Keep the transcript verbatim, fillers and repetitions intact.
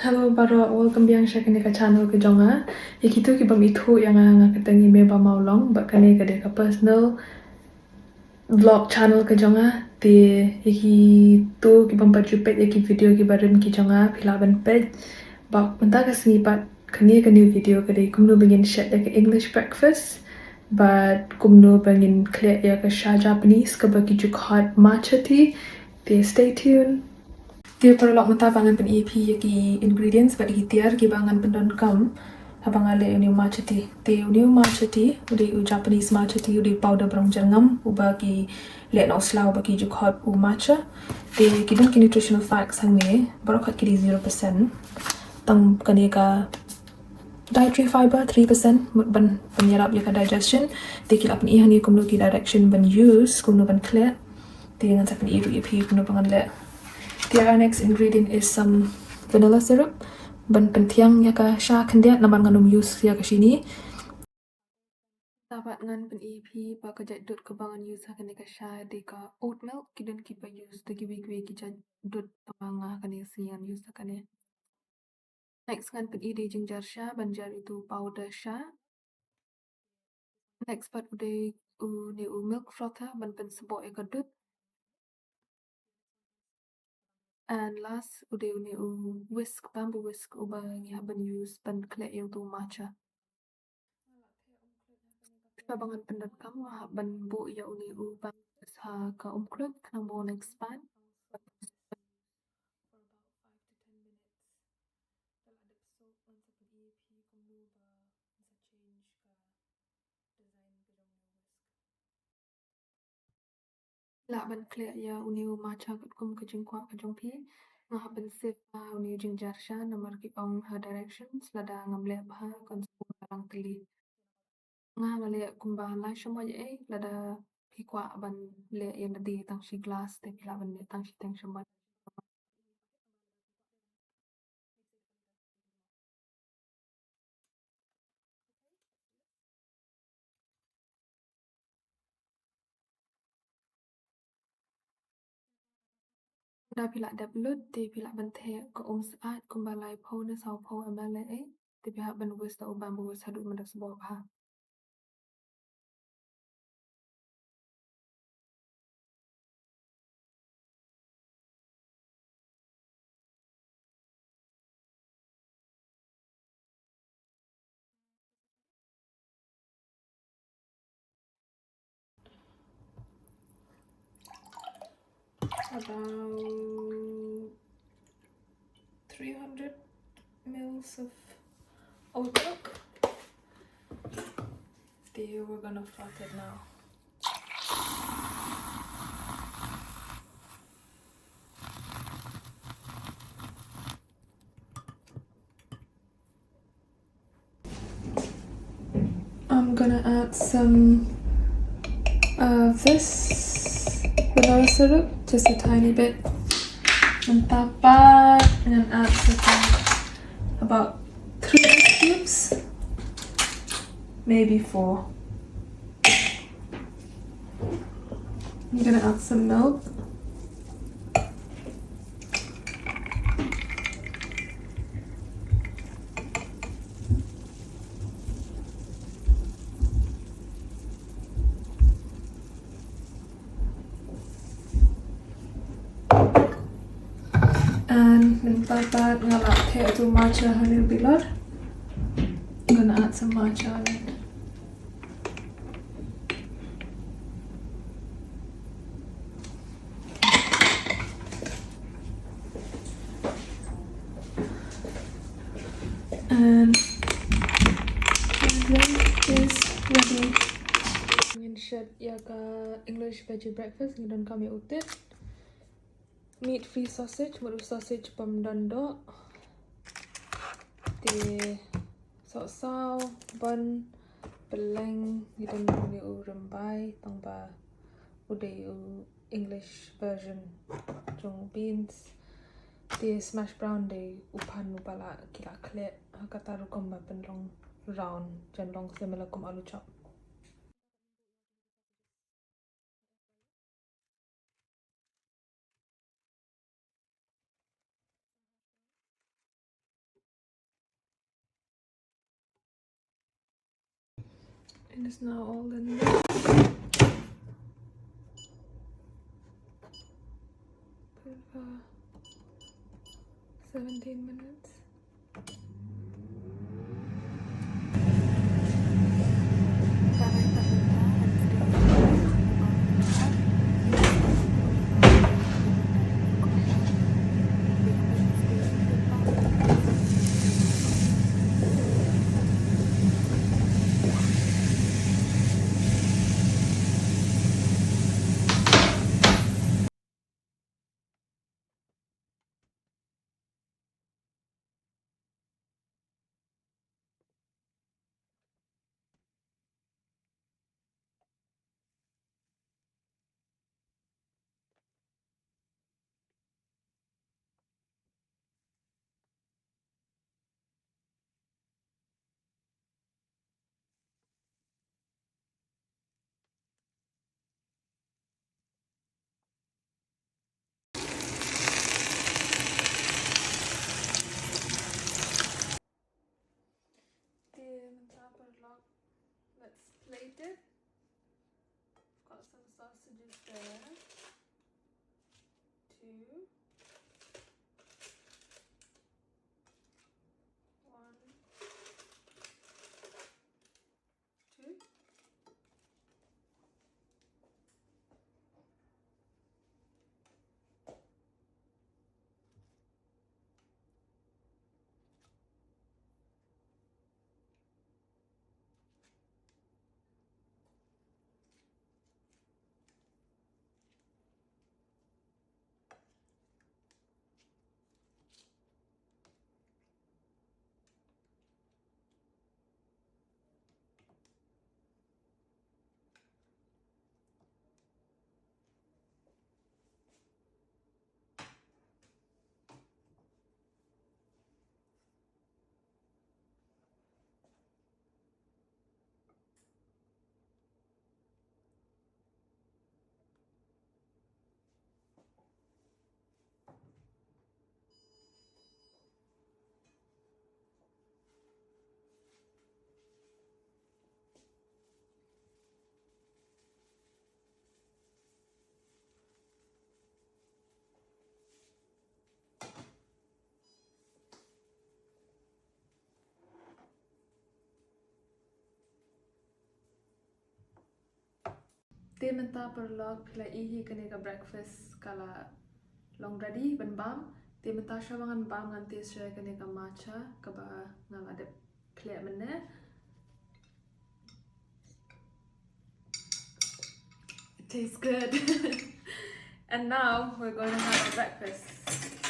Hello baroh, welcome biang sha kane ka channel ka jong nga. Ïa kito ki bym ithuh ïa nga, nga kyrteng i Meba Mawlong, bad kane ka dei ka personal vlog channel ka jong nga. Te ïa kito ki bym pat ju peit ïa ki video ki barim ki jong nga, phi lah ban peit. Bad mynta ka sngi pat kane ka new video ka dei kumno ba ngin shet ïa ka English breakfast, bad kumno ba ngin khleh ïa ka sha Japanese kaba ki ju khot matcha tea. Te stay tuned. Te paralok, mynta ba ngan pyni ïa phi ïa ki ingredients bad ïa ki tiar kiba ngan pyndonkam haba nga leh une u matcha tea. Te une u matcha tea u dei u Japanese matcha tea, u dei u powder ba rong jyrngam uba ki leh na u slaw uba ki ju khot u matcha. Te ki don ki nutritional facts hangne, baroh khoit ki dei zero percent. Tang kane ka dietary fiber three percent, mut ban pynïarap ïa ka digestion. Te ki la pyni hangne kumno ki direction ban use, kumno ban khleh. Te ngan sa pyni ruh ïa phi kumno ba ngan leh. Te our next ingredient is some vanilla syrup ban pynthiang ïa ka sha khyndiat namar ngan ym use ïa ka shini. Mynta pat ngan pyni ïa phi ba ka jait dud kaba ngan use ha kane ka sha dei ka oat milk, ki don kiba use da kiwei kiwei ki jait dud, tangba nga ha kane ka sngi ngan use da kane. Next ngan pyni dei jingjar sha, ban jar ïa utu u powder sha. Next pat u dei une u milk frother ban pynsboh ïa ka dud. And last u dei une u whisk, bamboo whisk uba ngi hap ban use ban khleh ïa utu u matcha. Shuwa ba ngan pyndonkam nga hap ban buh ïa une u bamboo whisk ha ka umkhluit khnang ba un expand. Lah ban khleh ïa une u matcha katkum ka jingkwah ka jong phi. Nga hap ban sieve une u jingjar sha namar ki ong ha directions lada ngam leh bha kan sa long tylli. Nga nga leh kumba lai shamoit ei, lada phi kwah ban leh ïa lade tang shi glass te phi lah ban leh tang shiteng shamoit. Lada phi lah dep lut te phi lah ban theh ka um syaid kumba laiphew ne sawphew ml ei, te phi hap ban whisk da u bamboo whisk haduh mynta sboh bha. About three hundred mils of oat milk. There, we're gonna froth it now. I'm gonna add some of this vanilla syrup, just a tiny bit. And pepper, and add some, about three ice cubes, maybe four. I'm gonna add some milk. And mynta pat nga la theh utu matcha hangne bilor. I'm gonna add some matcha on it. And the drink is ready. Ngin shet ïa ka English veggie breakfast, ngi donkam ïa u tit. Meat free sausage, mut u sausage bym don doh. Te sohsaw, bun, pylleng, ngi don une u rymbai, tangba u dei u English version jong beans. Te smash brown dei u phan uba la ki la khleh ha kata rukom ba pynlong round, jan long similar kum alu chop. It's now all in. Put it for seventeen minutes. Te mynta paralok, let's plate it. I've got some sausages there. Two. One. Two. Te mynta paralok, phi la ïohi kane ka breakfast ka la long ready ban bam. Te mynta shuwa ba ngan bam ngan test ïa kane ka matcha kaba nga la dep khleh mynne. It tastes good. And now we're going to have our breakfast.